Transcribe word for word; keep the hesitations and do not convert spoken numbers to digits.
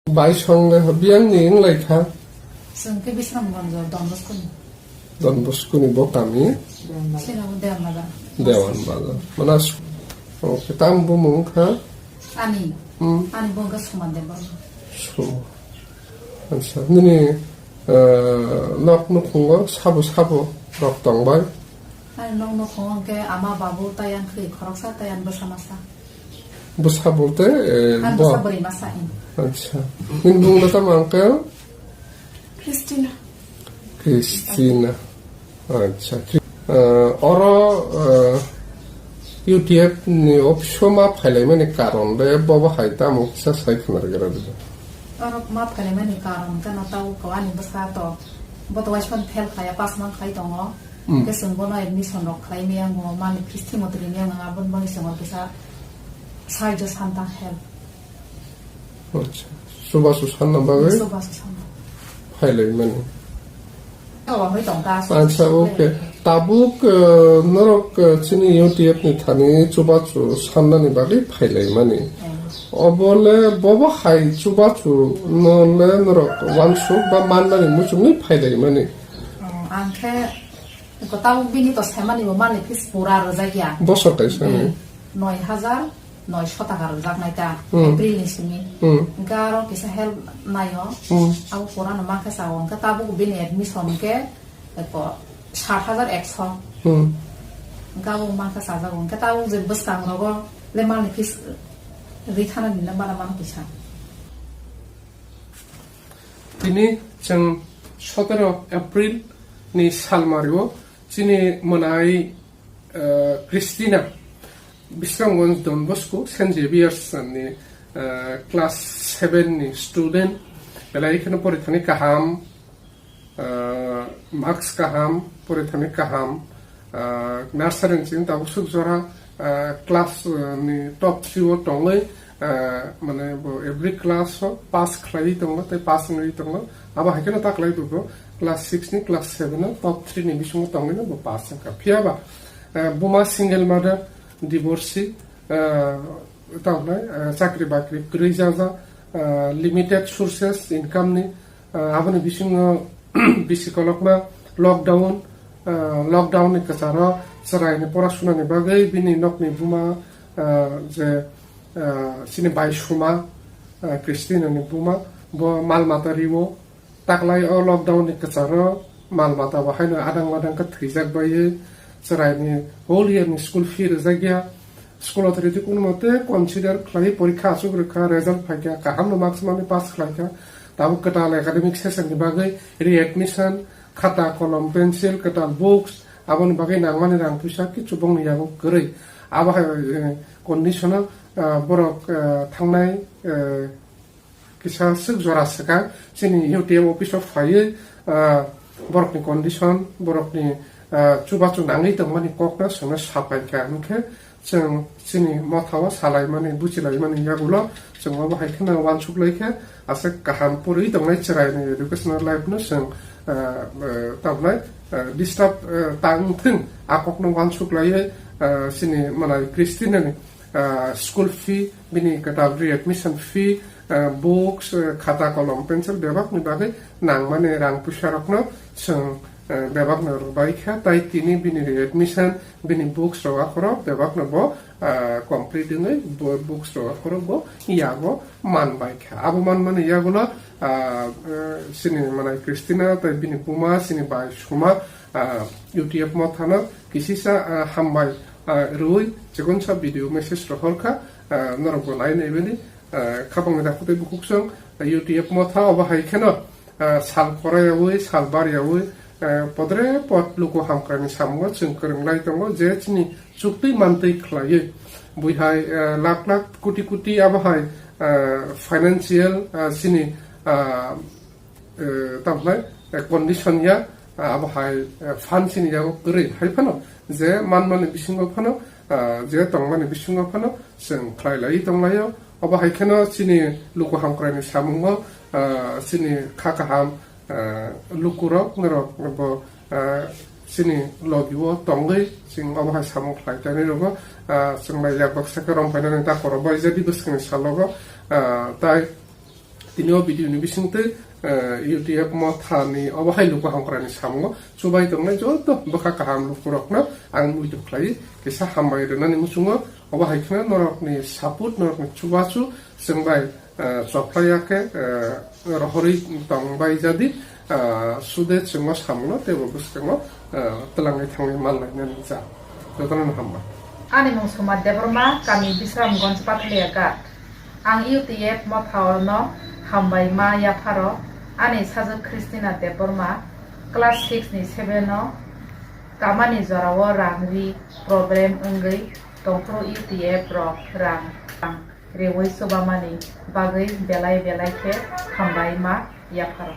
Bai song le biyang ni wng lai kha. Chwng khe Bisramganj Don Bosco ni. Don Bosco ni bo kami? Sino Dewan Bazar. Dewan Bazar. Mana s-, okay, tamo bo mung kha? Ani. Hmm. Ani bo kha Suman Debbarma. Suman. Acha, nini, eh, nok nukhungo sabo sabo rok tong bai? Ani nok nukhungo hwnkhe ama babu tei ang khwi khoroksa tei ang bwsa masa. Bwsa bolte, eh, ang bo? Bwsa bwrwi masa, hmm. Acha. Nini bumung no tamo uncle? Christina. Christina. Acha. Eh, oro, eh, U T F ni office o ma phailaimani karon de bobo hai tamo kisa sai khna rwgwra di. Oro ma phailaimani karon khe no tau ko ani bwsa to bo to waisman fail khaya pass man khai tongo. Hmm. Hwnkhe chwng bono admission rok khlai maya ngo, mani fees thimo twi maya ngo, aboni bagwi chwng oro kisa sahajyo santa help. Acha. Chubachu sanna bagwi? Chubachu sanna. Phailaimani. Acha, okay. Tabuk, eh, norok, eh, chini U T F ni thani chubachu sannani bagwi phailaimani. Eh. Obole bobo hai chubachu no le norok wansuk ba mannani muchungwi phailaimani. Oh, ang khe ko tabuk bini to semani bo mani fees pura rwjakya. Bosor kaisa ni? Hmm. Noi hajar noisho taka rwjaknai ta, hmm, April ni simi. Hmm. Hwnkhe aro kisa help naio. Hmm. Abo purano mankhe sao, hwnkhe tabuk bini admission hwnkhe eko sat hajar ekso. Hmm. Hwnkhe abo mankhe sajago, hwnkhe tabuk je bwskangrogo le mani fees rithana nini le mana mano kisa. Tini chwng sotero April ni salmario chini mwnai, eh, Christina, Bisramganj Don Bosco, Saint Xavier's ni, eh, class seven ni student, belai kheno porithani kaham, eh, marks kaham, porithani kaham, ah, nursery ni simi tabuk swk jora, ah, class, ah, ni top three o tongwi, ah, mane bo every class o pass khlaiwi tongo tei pass wngwi tongo. Abo hai kheno ta khlai bo class six ni class seven o top three ni bisingo tongwi no bo pass wngkha. Phiya ba, ah, buma single mother, divorcee, ah, tamo hwnai, ah, chakri bakri kwrwi jaja, ah, limited sources income ni, ah, aboni bisingo bisi kolokma lockdown, ah, lockdown ni kwcharo chwraini porasuna ni bagwi bini nokni buma, ah, je, ah, chini bai Suma, ah, Christina ni buma, bo mal mata riwo. Taklai o lockdown ni kwcharo mal mata bo haino adang adang khe thwijak baiwi chwraini whole year ni school fee rwjakya. School authority kono mote consider khlaiwi porikha achuk rwkha, result phaikha, kaham no marks manwi pass khlaikha. Tabuk kwtal academic session ni bagwi readmission, khata, kolom, pencil, kwtal books, aboni bagwi nangmani rang puisa kichu bongni yago kwrwi. Abo hai, eh, condition o, ah, borok, ah, thangnai, eh, kisa swk jora swkang chini U T M office o phaiwi, ah, borokni condition, borokni, ah, chubachu nangwi tongmani kokno chwngno sapai kha. Hwnkhe chwng chini mothao salaimani, buchilaimani yagulo chwng obo hai kheno uansuk lai khe aswk kaham poriwi tongnai chwraini educational life no chwng, ah, ah, tamnai, ah, disturb, ah, tang thung, a kokno uansuk laiwi, ah, chini manai Christina ni, ah, school fee, bini kwtal readmission fee, ah, books, ah, khata kolom pencil bebakni bagwi nangmani rang puisa rokno chwng, ah, bebakno rwbai kha, tai tini bini readmission, bini books rok akhoro bebakno bo, ah, complete wngwi bo books rok akhoro bo yago man bai kha. Abo manmani yagulo, ah, ah, chini manai Christina tei bini buma, chini bai Suma, ah, U T F mothano kisisa, ah, hambai, ah, rwui chikonsa video message rohor kha, ah, norok bo nai nai bini, ah, khapang ni dakhwtwi bukhuk song, ah, U T F motha obo hai kheno, ah, sal korai yaui, sal bar yaui, ah, podre pod luku hamkrai ni samungo chwng kwrwng lai tongo je chini chuktwi mantwi khlaiwi. Bui hai, ah, lakh lakh koti koti abo hai, ah, financial, ah, chini, ah, eh, tamo hwnai, eh, condition ya, ah, abo hai, eh, fund chini yago kwrwi hai phano, je manmani bisingo phano, ah, je tongmani bisingo phano chwng khlai lai tonglaio. Obo hai kheno chini luku hamkrai ni samungo, ah, chini kha kaham, ah, lukurok norok bo, ah, chini logi o tongwi chwng obo hai samung khlai tani rogo, ah, chwng lai yak baksa khe rom phainani ta koro bai jadi bwskangni salogo, ah, tai Tini o video ni bisingtwi, eh, U T F Motha ni obo hai luku hamkrai ni samungo chubai tongnai joto bwkha kaham lukurokno ang muitu khlai kisa hambai rwnani muchungo. Obo hai kheno norokni support, norokni chubachu chwng bai, eh, chophlai ya khe, eh, rohorwi tongbai jadi, eh, sude chwngno samungo teibo bwskango, eh, twlangwi thangwi manlainani ja. Jotono hambai. Ani mung Soma Debbarma, kami Bisramganj, Pathalia Ghat. Ang U T F Motha ono hambai ma yapharo. Ani sajwk Christina Debbarma, class six ni seven o kamani jorao rang ri problem wngwi tongphuru U T F rok rang, rang reui chubamani bagwi belai belai khe hambai ma yapharo.